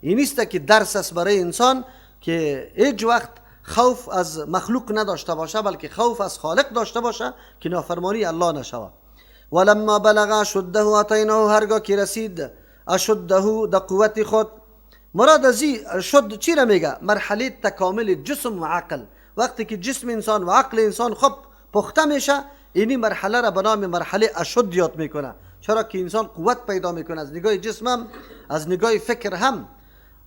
این نیست که درس است برای انسان که هیچ وقت خوف از مخلوق نداشته باشه، بلکه خوف از خالق داشته باشه که نافرمانی الله نشود. ولما بلغ اشده اتیناه، هرگاه که رسید اشده د قوت خود. مراد از این اشد چی را میگه؟ مرحله تکامل جسم و عقل. وقتی که جسم انسان و عقل انسان خب پخته میشه، اینی مرحله را به نام مرحله اشد یاد میکنه. چرا که انسان قوت پیدا میکنه از نگاه جسم هم، از نگاه فکر هم.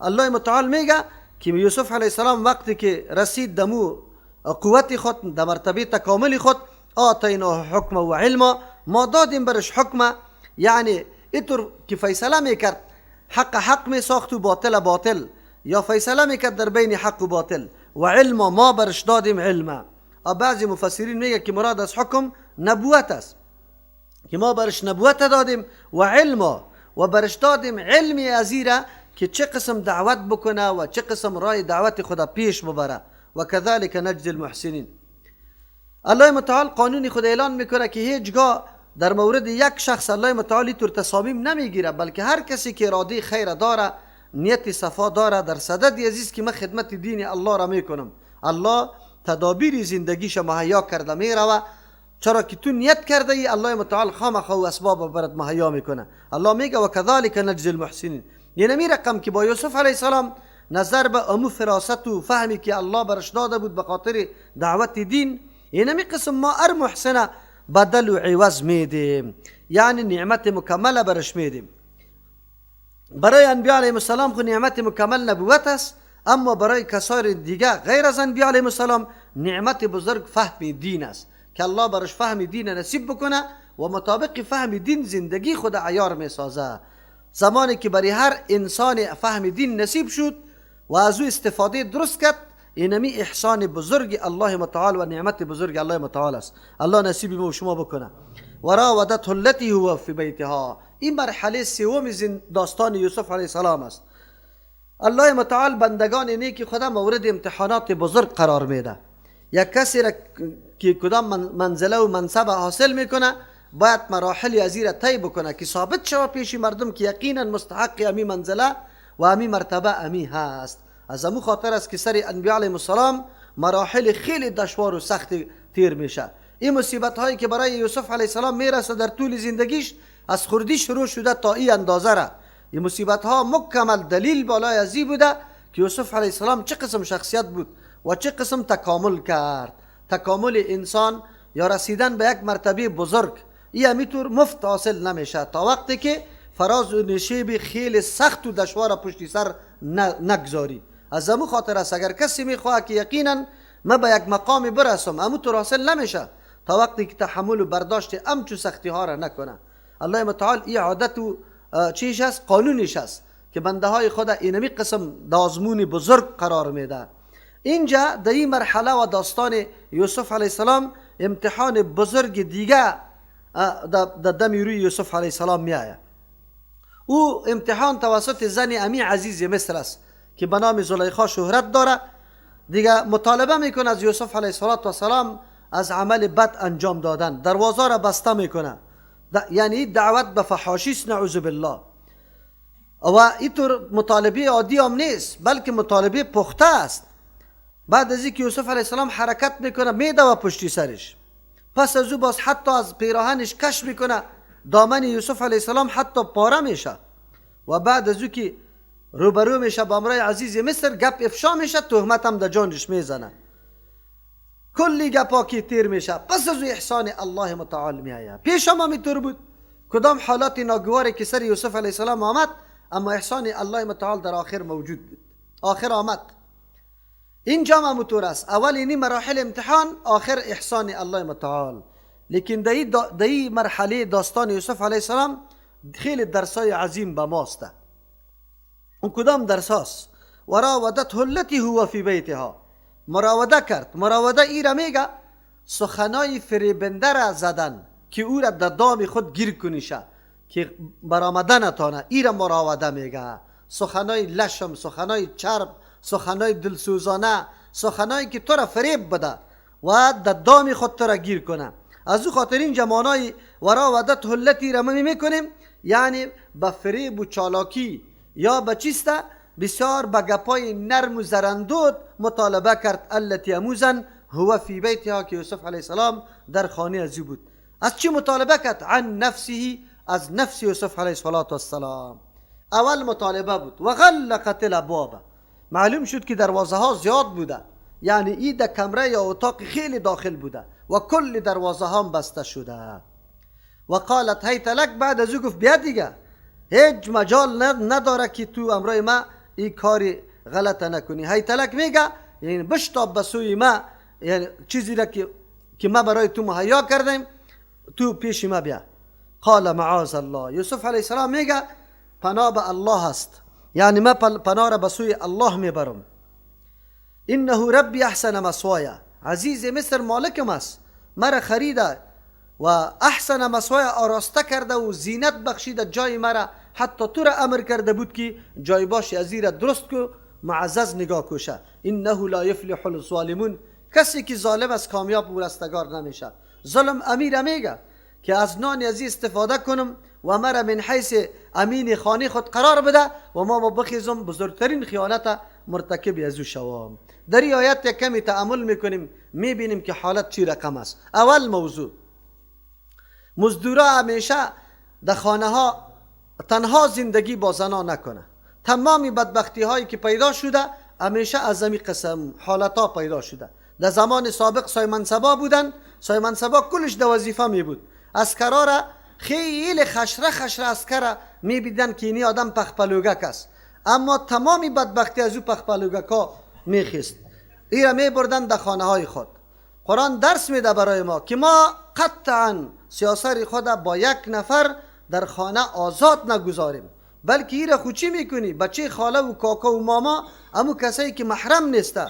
الله متعال میگه که یوسف علیه السلام وقتی که رسید دمو قوت خود، در مرتبه تکامل خود، آتیناه حکم و علما، ما دادیم برش حکم، یعنی اینطور که فیصله میکرد حق حق میساخت و باطل باطل، یا فیصله میکرد در بین حق و باطل. و علم ما برش دادیم علم. بعضی مفسرین میگه که مراد از حکم نبوت است، که ما برش نبوت دادیم و علم، و برش دادیم علمی ازیره که چه قسم دعوت بکنه و چه قسم رای دعوت خدا پیش ببره. و کذالک نجزی المحسنین. الله متعال قانون خود اعلان میکنه که هیچگاه در مورد یک شخص الله متعال طور تصامیم نمیگیره، بلکه هر کسی که اراده خیر داره، نیت صفا داره، در صدد عزیز که من خدمت دین الله را میکنم، الله تدابیر زندگیش مهیا کرده میروه. چرا که تو نیت کرده ای، الله متعال خامخا و اسباب برات مهیا میکنه. الله میگه و کذالک نجزی المحسنین. یعنی می رقم که با یوسف علیه السلام نظر به امو فراست و فهمی که الله برش داده بود به خاطر دعوت دین، یعنی می قسم ما ار محسنه بدل و عوض میدیم، یعنی نعمت مکمله برش میدیم. برای انبیاء علیهم السلام خو نعمت مکمل نبوت است، اما برای کسان دیگه غیر از انبیاء علیهم السلام نعمت بزرگ فهم دین است که الله برش فهم دین نصیب بکنه و مطابق فهم دین زندگی خود عیار میسازه. زمانی که برای هر انسان فهم دین نصیب شد و از او استفاده درست کرد، اینمی احسان بزرگ الله متعال و نعمت بزرگ الله متعال است. الله نصیب ما و شما بکنه. و راودته التي هو فی بیتها. این مرحله سوم داستان یوسف علیه السلام است. الله متعال بندگان نیکی خدا مورد امتحانات بزرگ قرار میده. یک کسی را که کدام منزله و منصب حاصل میکنه، باید مراحل ازی را طی بکنه که ثابت شود پیش مردم که یقینا مستحق امی منزله و امی مرتبه امی هست. از امو خاطر است که سر انبیاء علیهم السلام مراحل خیلی دشوار و سخت تیر میشه. این مصیبت هایی که برای یوسف علیه السلام میرسه در طول زندگیش، از خردی شروع شده تا این اندازه را، این مصیبت ها مکمل دلیل بالای ازی بوده که یوسف علیه السلام چه قسم شخصیت بود و چه قسم تکامل کرد. تکامل انسان یا رسیدن به یک مرتبه بزرگ این همیطور مفت حاصل نمیشه تا وقتی که فراز و نشیب خیلی سخت و دشوار پشتی سر نگذاری. از امو خاطر است اگر کسی میخواه که یقینا ما به یک مقام برسم، امو طور حاصل نمیشه تا وقتی که تحمل و برداشت امچو سختی ها را نکنه. الله متعال این عادت و چیش است، قانونش است که بنده های خود اینمی قسم دازمون بزرگ قرار میده. اینجا در این مرحله و داستان یوسف علیه السلام امتحان بزرگ دیگه در دم روی یوسف علیه السلام می آید. او امتحان توسط زن امی عزیز مصر است که به نام زلیخا شهرت داره. دیگه مطالبه میکنه از یوسف علیه السلام از عمل بد انجام دادن، دروازه را بسته میکنه، یعنی دعوت به فحاشی است، نعوذ بالله. و اینطور مطالبه عادی هم نیست، بلکه مطالبه پخته است. بعد از اینکه یوسف علیه السلام حرکت میکنه میده و پشتی سرش، پس از او باز حتی از پیراهنش کش میکنه، دامن یوسف علیه السلام حتی پاره میشه. و بعد از او که روبرو میشه با امرای عزیز مصر، گپ افشا میشه، تهمت هم در جانش میزنه، کلی گپا که تیر میشه. پس از او احسان الله متعال میآید. پیش هم همینطور بود، کدام حالات ناگواری که سر یوسف علیه السلام آمد، اما احسان الله متعال در آخر موجود بود، آخر آمد. اینجا هم همونطور است، اول اینی مراحل امتحان، آخر احسان الله متعال. لیکن در این مرحله داستان یوسف علیه السلام خیلی درسای عظیم به ماست. اون کدام درس هاست؟ و راودته التي هو فی بیتها. مراوده کرد. مراوده ای را میگه سخنای فریبنده را زدن که او را در دام خود گیر کنیشه که برآمدن نتانه، ای را مراوده میگه. سخنای لشم، سخنای چرب، سخنای دلسوزانه، سخنایی که تو را فریب بده و در دام خود تو را گیر کنه. از او خاطر این جمانای و راودته التي را میکنیم، یعنی به فریب و چالاکی یا به چیسته؟ بسیار با گپای نرم و زرندود مطالبه کرد. التی اموزن هو فی بیتها، که یوسف علیه السلام در خانه از او بود. از چی مطالبه کرد؟ عن نفسه، از نفس یوسف علیه السلام. اول مطالبه بود. و غلقت الابواب، معلوم شد که دروازه ها زیاد بوده، یعنی ای در کمره یا اتاق خیلی داخل بوده و کل دروازه ها بسته شده. و قالت هیت لک، بعد از او گفت بیا دیگه، هیچ مجال نداره که تو امرای ما این کاری غلط نکنی. هیت لک میگه یعنی بشتاب به سوی ما، یعنی چیزی را که ما برای تو مهیا کردیم تو پیش ما بیا. قال معاذ الله، یوسف علیه السلام میگه پناه به الله است، یعنی ما پناه را به سوی الله میبرم. انه ربی احسن مثوای، عزیز مصر مالکم است، مرا خریده و احسن مثوای آراسته کرده و زینت بخشیده جای مرا، حتی تو را امر کرده بود که جای باش از را درست کو، معزز نگاه کوشه. انه لا یفلح الظالمون، کسی که ظالم است کامیاب و رستگار نمیشه. ظلم امیر میگه که از نان ازی استفاده کنم و مرا من حیث امین خانه خود قرار بده و ما بخیزم بزرگترین خیانت مرتکب از او شوم. در این آیت یک کمی تأمل میکنیم، میبینیم که حالت چی رقم است. اول موضوع، مزدورا همیشه در خانه ها تنها زندگی با زنا نکنه. تمامی بدبختی هایی که پیدا شده همیشه از این قسم حالت ها پیدا شده. در زمان سابق سایمنصبا بودن، سایمنصبا کلش در وظیفه می بود، اسکرا را خیلی خشره خشره اسکرا می بیدن که اینی آدم پخپلوگک است، اما تمامی بدبختی از او پخپلوگک ها می خیست، ای را می بردن در خانه های خود. قرآن درس میده برای ما که ما قطعا سیاسر خود با یک نفر در خانه آزاد نگذاریم، بلکه ای را خود چی میکنی؟ بچه خاله و کاکا و ماما، امو کسایی که محرم نیسته.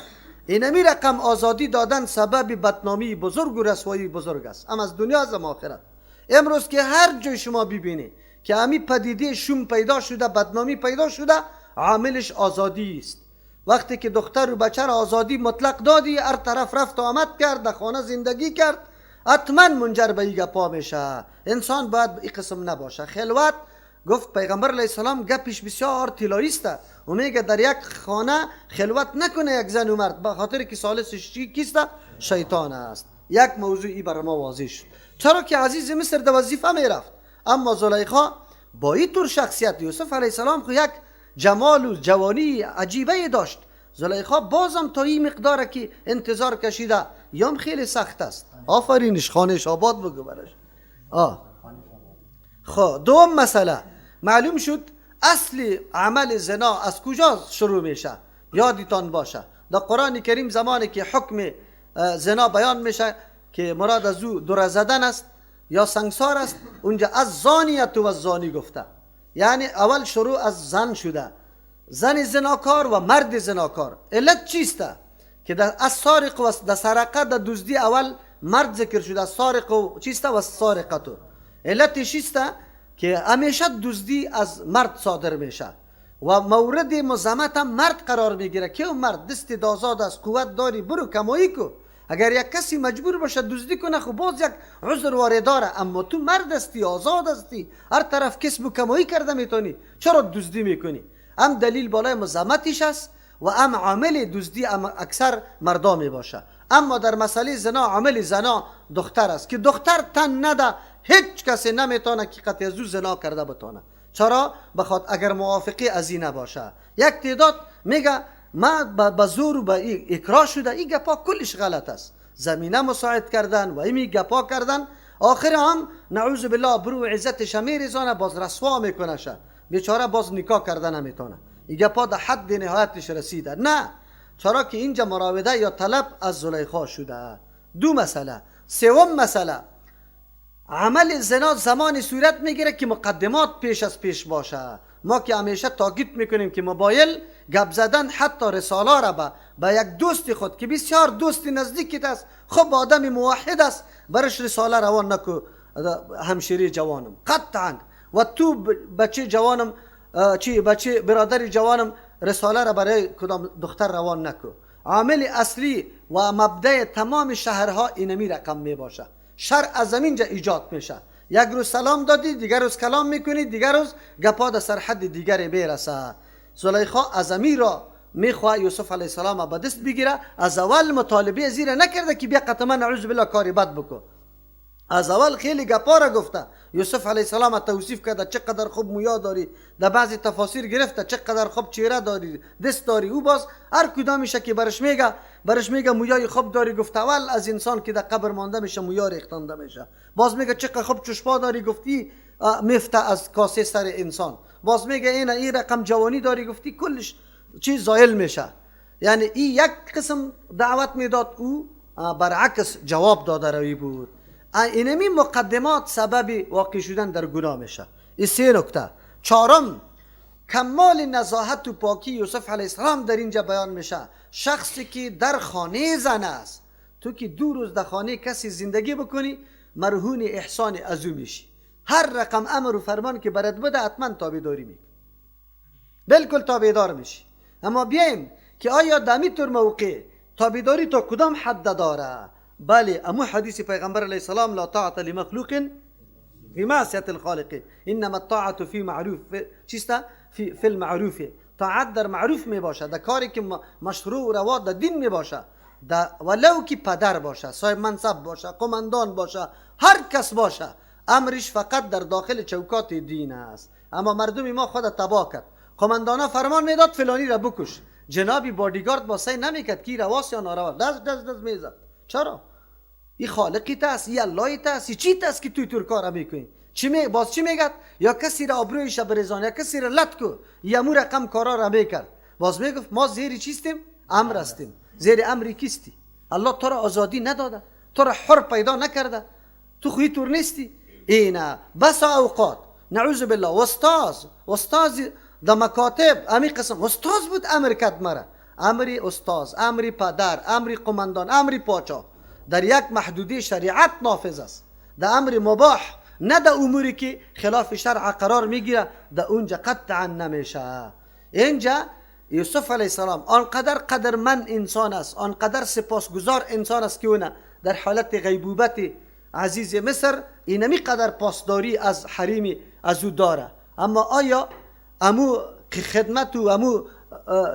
اینمی رقم آزادی دادن سبب بدنامی بزرگ و رسوایی بزرگ است، هم از دنیا از آخرت. امروز که هر جای شما ببینی که امی پدیده شوم پیدا شده، بدنامی پیدا شده، عاملش آزادی است. وقتی که دختر و بچه را آزادی مطلق دادی، هر طرف رفت و آمد کرد، در خانه زندگی کرد، حتما منجر به این گپا میشه. انسان باید این قسم نباشه. خلوت، گفت پیغمبر علیه السلام گپش بسیار طلایی است و میگه در یک خانه خلوت نکنه یک زن و مرد، به خاطر که ثالثش کیست؟ شیطان است. یک موضوعی برای ما واضح شد. چرا که عزیز مصر در وظیفه میرفت، اما زلیخا با این طور شخصیت، یوسف علیه السلام خو یک جمال و جوانی عجیبه داشت، زلیخا بازم تا این مقدار که انتظار کشیده یام خیلی سخت است. آفرینش، خانش آباد بگو براش. خب دوم مسئله معلوم شد اصل عمل زنا از کجا شروع میشه. یادتان باشه در قرآن کریم زمانی که حکم زنا بیان میشه که مراد از او دور زدن است یا سنگسار است، اونجا از زانیت و زانی گفته، یعنی اول شروع از زن شده، زن زناکار و مرد زناکار. علت چیست؟ که در از سارق و در سرقه، در دزدی اول مرد ذکر شده، سارق و چیست و سارقتو. علتش چیست؟ که همیشه دزدی از مرد صادر میشه و مورد مزامت هم مرد قرار میگیره که اون مرد دست آزاد است، قوت داری، برو کمایی کو. اگر یک کسی مجبور باشه دزدی کنه خب باز یک عذر وارد داره، اما تو مرد هستی، آزاد هستی، هر طرف کسب و کمایی کرده میتونی، چرا دزدی میکنی؟ هم دلیل بالای مزامتش است و هم عامل دزدی هم اکثر مردا میباشه. اما در مسئله زنا عامل زنا دختر است که دختر تن نده، هیچ کسی نمیتونه که قطعی از او زنا کرده بتونه. چرا؟ بخاطر اگر موافقی از این نباشه. یک تعداد میگه ما به زور و به اکراه شده، این گپا کلش غلط است. زمینه مساعد کردن و این گپا کردن، آخر هم نعوذ بالله برو عزتش میریزانه، باز رسوا میکنه شه، بیچاره باز نکاح کرده نمیتونه. این گپا در حد نهایتش رسیده. نه، چرا که اینجا مراوده یا طلب از زلیخا شده. دو مسئله. سوم مسئله، عمل زنا زمانی صورت میگیره که مقدمات پیش از پیش باشه. ما که همیشه تاکید میکنیم که موبایل گپ زدن، حتی رساله را به یک دوست خود که بسیار دوست نزدیکت است، خب آدم موحد است، برش رساله روان نکو همشیری جوانم قطعا، و تو بچه جوانم، چی بچه برادر جوانم، رساله را برای کدام دختر روان نکو. عامل اصلی و مبدأ تمام شهرها اینمی رقم می باشه. شر از اینجا ایجاد میشه. یک روز سلام دادی، دیگر روز کلام میکنی، دیگر روز گپا در سرحد دیگر میرسه. زلیخا از امیر را میخواه یوسف علیه السلام به دست بگیره، از اول مطالبه زیر نکرده که بیا قطعا نعوذ بالله کاری بد بکن. از اول خیلی گپا را گفته، یوسف علیه السلام توصیف کرده چقدر خوب مویا داری، در بعضی تفاسیر گرفته چقدر خوب چهره داری، دست داری. او باز هر کدامش که برش میگه مویای خوب داری، گفت اول از انسان که در قبر مانده میشه مویا ریختانده میشه. باز میگه چقدر خوب چشما داری، گفتی میفته از کاسه سر انسان. باز میگه این رقم جوانی داری، گفتی کلش چیز زایل میشه. یعنی این یک قسم دعوت میداد، او برعکس جواب داده روی بود. اینمی مقدمات سبب واقع شدن در گناه میشه. این سه نکته. چهارم، کمال نزاهت و پاکی یوسف علیه السلام در اینجا بیان میشه. شخصی که در خانه زن است، تو که 2 روز در خانه کسی زندگی بکنی مرهون احسان از او میشی. هر رقم امر و فرمان که برات بده حتما تابعداری میکنی، بالکل تابعدار میشی. اما بیایم که آیا دمی طور موقع تابعداری تا کدام حد داره؟ بله، امو حدیث پیغمبر علیه السلام لا طاعت لمخلوق فی معصیت الخالق انما الطاعت فی معروف، چیست؟ فی المعروف. طاعت در معروف می باشه، در کاری که مشروع و روا در دین می باشه، ولو که پدر باشه، صاحب منصب باشه، قماندان باشه، هر کس باشه، امرش فقط در داخل چوکات دین است. اما مردم ما خود تباه کرد. قماندانا فرمان میداد فلانی را بکش، جنابی بادیگارد با سعی نمیکرد کی رواست یا ناروا، دست دست دست میزد. چرا؟ این خالقی است، این اللهی است، این چی است که توی تور کار میکنی؟ چی باز چی میگد؟ یا کسی را آبرویش بریزان، یا کسی را لط کو، یا مو رقم کارا را میکرد. باز میگفت ما زیر چیستیم؟ امر هستیم. زیر امر کیستی؟ الله تو را آزادی نداده، تو را حر پیدا نکرده، تو خوی تور نیستی. اینا بس اوقات نعوذ بالله استاذ در مکاتب امی قسم استاذ بود، امر کرد مرا، امری استاذ، امری پدر، امری قماندان، امری پاچا، در یک محدوده شریعت نافذ است. در امر مباح، نه در اموری که خلاف شرع قرار میگیره، در اونجا قطعا نمیشه. اینجا یوسف علیه السلام آنقدر قدرمند انسان است، آنقدر سپاسگزار انسان است که اونه در حالت غیبوبت عزیز مصر اینمی قدر پاسداری از حریم از او داره. اما آیا امو خدمت و امو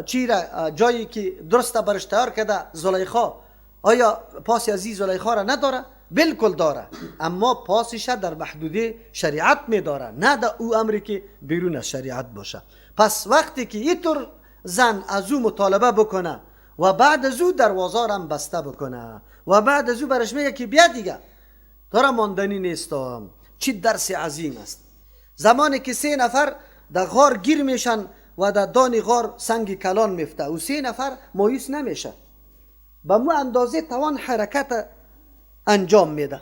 چی را جایی که درست برش تیار کرده زلیخا، آیا پاس از زلیخا را نداره؟ بالکل داره، اما پاسش در محدوده شریعت می داره، نه در او امری که بیرون از شریعت باشه. پس وقتی که اینطور زن از او مطالبه بکنه و بعد از او دروازه را بسته بکنه و بعد از او برش میگه که بیا دیگه تو را ماندنی نیستم، چی درس عظیم است. زمانی که 3 نفر در غار گیر میشن و در دان غار سنگ کلان میفته و 3 نفر مایوس نمیشه، به مو اندازه توان حرکت انجام میده.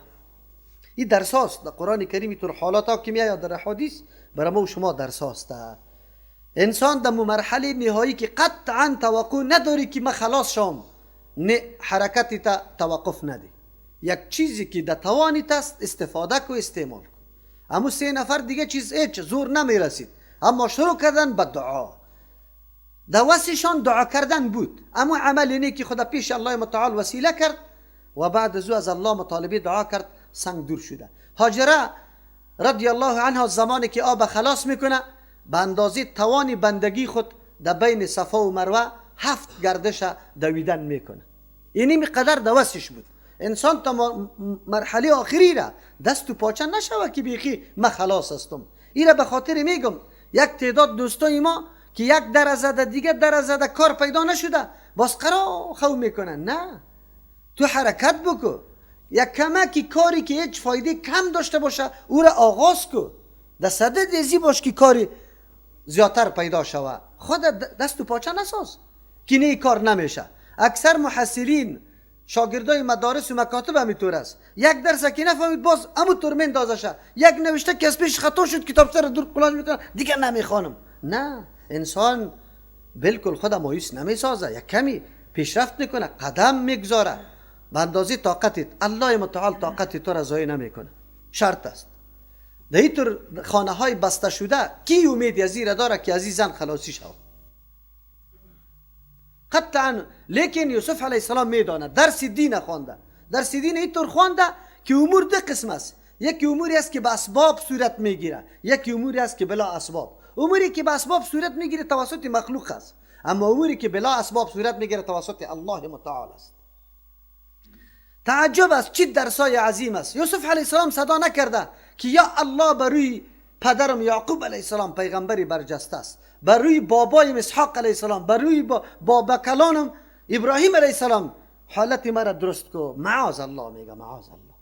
این درس هاست در قرآن کریم، طور حالات ها که میاد در حدیث برای ما و شما درس هاست. انسان در مرحله نهایی که قطعا توقع نداری که من خلاص شم، نه حرکتی تا توقف ندی، یک چیزی که در توانیت است استفاده کو، استعمال کو. اما 3 نفر دیگه چیز هیچ زور نمیرسید، اما شروع کردن به دعا. در وسیشان دعا کردن بود، اما عمل اینه که خدا پیش الله متعال وسیله کرد و بعد از او از الله مطالبه دعا کرد، سنگ دور شده. هاجره رضی الله عنها زمانی که آب خلاص میکنه، به اندازه توان بندگی خود در بین صفا و مروه 7 گردش دویدن میکنه. اینی قدر دوستش بود. انسان تا مرحله آخری را دست و پاچه نشوه که بیخی من خلاص هستم. این را به خاطر میگم یک تعداد دوستای ما که یک در زده دیگه در زده کار پیدا نشده، باز قرار خو میکنن. نه، تو حرکت بکو، یک کمکی کاری که هیچ فایده کم داشته باشه او را آغاز کو، در صدد ازی باش که کاری زیادتر پیدا شوه. خود دست و پاچه نساز که نه کار نمیشه. اکثر محصلین شاگردای مدارس و مکاتب همینطور است. یک درس که نفهمید باز همون طور میندازشه، یک نوشته که از پیش خطا شد کتابچه رو دور قلنج میکنه دیگه نمیخوانم. نه، انسان بالکل خود مایوس نمیسازه، یک کمی پیشرفت میکنه، قدم میگذاره به اندازه طاقتت. الله متعال طاقت تو را ضایع نمیکنه، شرط است. در اینطور خانه های بسته شده کی امید از این داره که از این زن خلاصی شود؟ قطعا. لیکن یوسف علیه السلام میدانه، درس دین خوانده، درس دین اینطور خوانده که امور دو قسم است. یکی اموری است که به اسباب صورت میگیره، یکی اموری است که بلا اسباب. اموری که به اسباب صورت میگیره توسط مخلوق است، اما اموری که بلا اسباب صورت میگیره توسط الله متعال است. تعجب است، چی درسای عظیم است. یوسف علیه السلام صدا نکرده که یا الله بر روی پدرم یعقوب علیه السلام پیغمبری برجسته است، بر روی بابایم اسحاق علیه السلام، بر روی بابا کلانم ابراهیم علیه السلام حالت مرا درست کو. معاذ الله میگه، معاذ الله.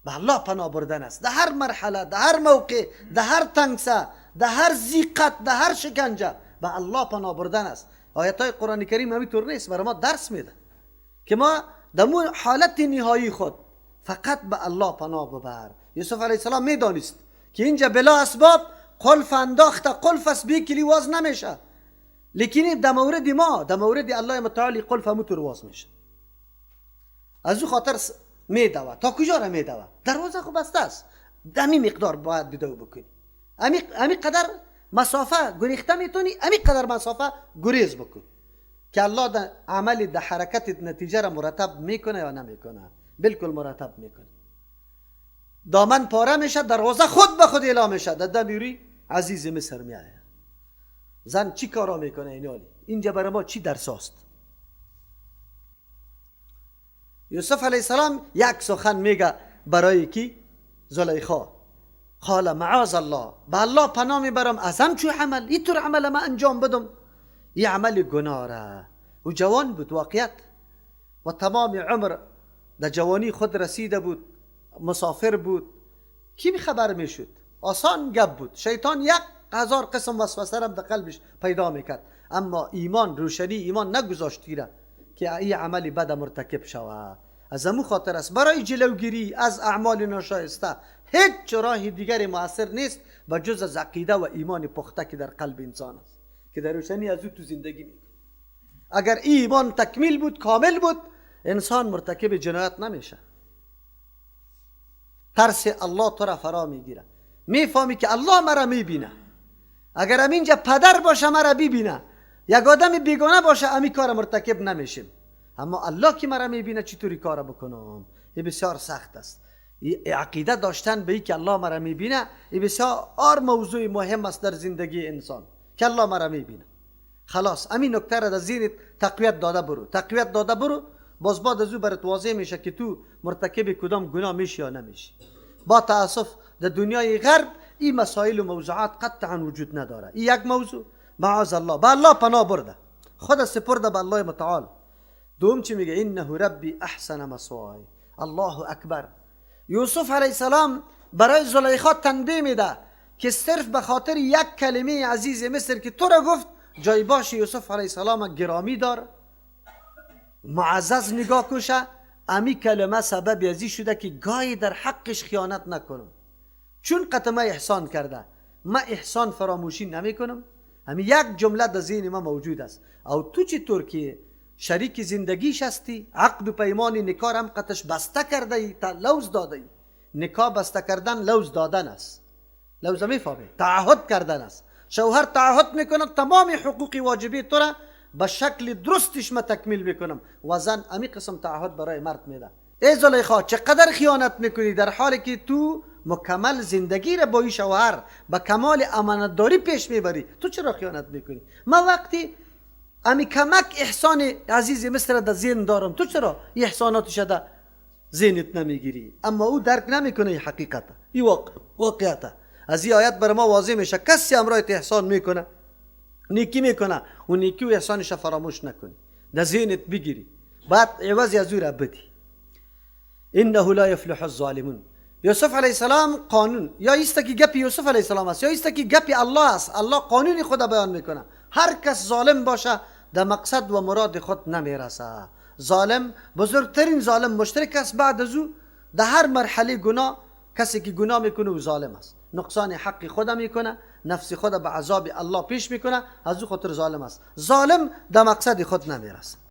به الله پناه بردن است در هر مرحله، در هر موقع، در هر تنگسه، در هر ضیقت، در هر شکنجه به الله پناه بردن است. آیت های قرآن کریم همینطور نیست، برای ما درس میده که ما در حالت نهایی خود فقط به الله پناه ببر. یوسف علیه السلام میدانست که اینجا بلا اسباب قلف انداخته، قلف است بی کلی واز نمیشه، لیکن در مورد ما، در مورد الله متعالی قلف همونطور واز میشه. از او خاطر میدوه. تا کجا را میدوه؟ دروازه خو بسته است، امی مقدار باید بدو بکنی، امی قدر مسافه گریخته میتونی، امی قدر مسافه گریز بکن که الله در عمل، در حرکت نتیجه را مرتب میکنه یا نمیکنه. بالکل مرتب میکنه. دامن پاره میشه، دروازه خود به خود اعلام میشه، در دمیری عزیز مصر میآید. زن چی کارا میکنه؟ اینالی اینجا برای ما چی درس است؟ یوسف علیه السلام یک سخن میگه برای کی؟ زلیخا. قال معاذ الله، به الله پناه میبرم از همچو عمل، اینطور عمل ما انجام بدم، این عمل گناه را. او جوان بود واقعیت و تمام عمر در جوانی خود رسیده بود، مسافر بود، کی خبر میشد؟ آسان گپ بود. شیطان 1000 قسم وسوسه را در قلبش پیدا میکرد، اما ایمان، روشنی ایمان نگذاشت که این عمل بد مرتکب شود. از امو خاطر است برای جلوگیری از اعمال ناشایسته هیچ راه دیگری مؤثر نیست به جز از عقیده و ایمان پخته که در قلب انسان است، که در روشنی از او تو زندگی میکنه. اگر ایمان تکمیل بود، کامل بود، انسان مرتکب جنایت نمیشه. ترس الله تو را فرا میگیره، میفهمی که الله مرا میبینه. اگر اینجا پدر باشه مرا ببینه، یک آدم بیگانه باشه امی کار مرتکب نمیشیم، اما الله که مرا میبینه چطوری کار بکنم؟ این بسیار سخت است. عقیده داشتن به این که الله مرا میبینه این بسیار موضوع مهم است در زندگی انسان، که الله مرا میبینه. خلاص همین نکته را در ذهنت تقویت داده برو، تقویت داده برو، باز بعد از او برات واضح میشه که تو مرتکب کدام گناه میشی یا نمیشی. با تاسف در دنیای غرب این مسائل و موضوعات قطعا وجود نداره. این یک موضوع، معاذ الله، به الله پناه برده، خود سپرده به الله متعال. دوم چی میگه؟ انه ربی احسن مثوای. الله اکبر. یوسف علیه السلام برای زلیخا تنبیه میده که صرف به خاطر یک کلمه عزیز مصر که تو را گفت، جای باش یوسف علیه السلام گرامی دار، معزز نگاه کشه، امی کلمه سبب ازی شده که گاهی در حقش خیانت نکنم، چون قطمه احسان کرده، ما احسان فراموشی نمی کنم. همی یک جمله در ذهن ما موجود است. او تو چطور که شریک زندگیش هستی، عقد و پیمان نکاح هم قطش بسته کرده ای، تا لوز داده ای. نکاح بسته کردن لوز دادن است، لوز میفهمی، تعهد کردن است. شوهر تعهد میکنه تمام حقوق واجبی تو را به شکل درستش ما تکمیل میکنم، و زن امی قسم تعهد برای مرد میده. ای زلیخا چقدر خیانت میکنی در حالی که تو مکمل زندگی را با این شوهر به کمال امانتداری پیش میبری، تو چرا خیانت میکنی؟ ما وقتی امی کمک احسان عزیز مصر در ذهن دارم، تو چرا این احساناتش در ذهنت نمیگیری؟ اما او درک نمیکنه این حقیقت، این واقعیت. از این آیت بر ما واضح میشه کسی امرایت احسان میکنه، نیکی میکنه، و نیکی و احسانش فراموش نکنی، در ذهنت بگیری، بعد عوض از او را بدی. انه لا یفلح الظالمون. یوسف علیه السلام قانون یا ایست که گپ یوسف علیه السلام است، یا ایست که گپ الله است. الله قانون خود بیان میکنه. هر کس ظالم باشه در مقصد و مراد خود نمیرسه. ظالم بزرگترین ظالم مشترک است. بعد از او در هر مرحله گناه، کسی که گناه میکنه او ظالم است، نقصان حق خود میکنه، نفس خود به عذاب الله پیش میکنه، از او خاطر ظالم است. ظالم در مقصد خود نمیرسه.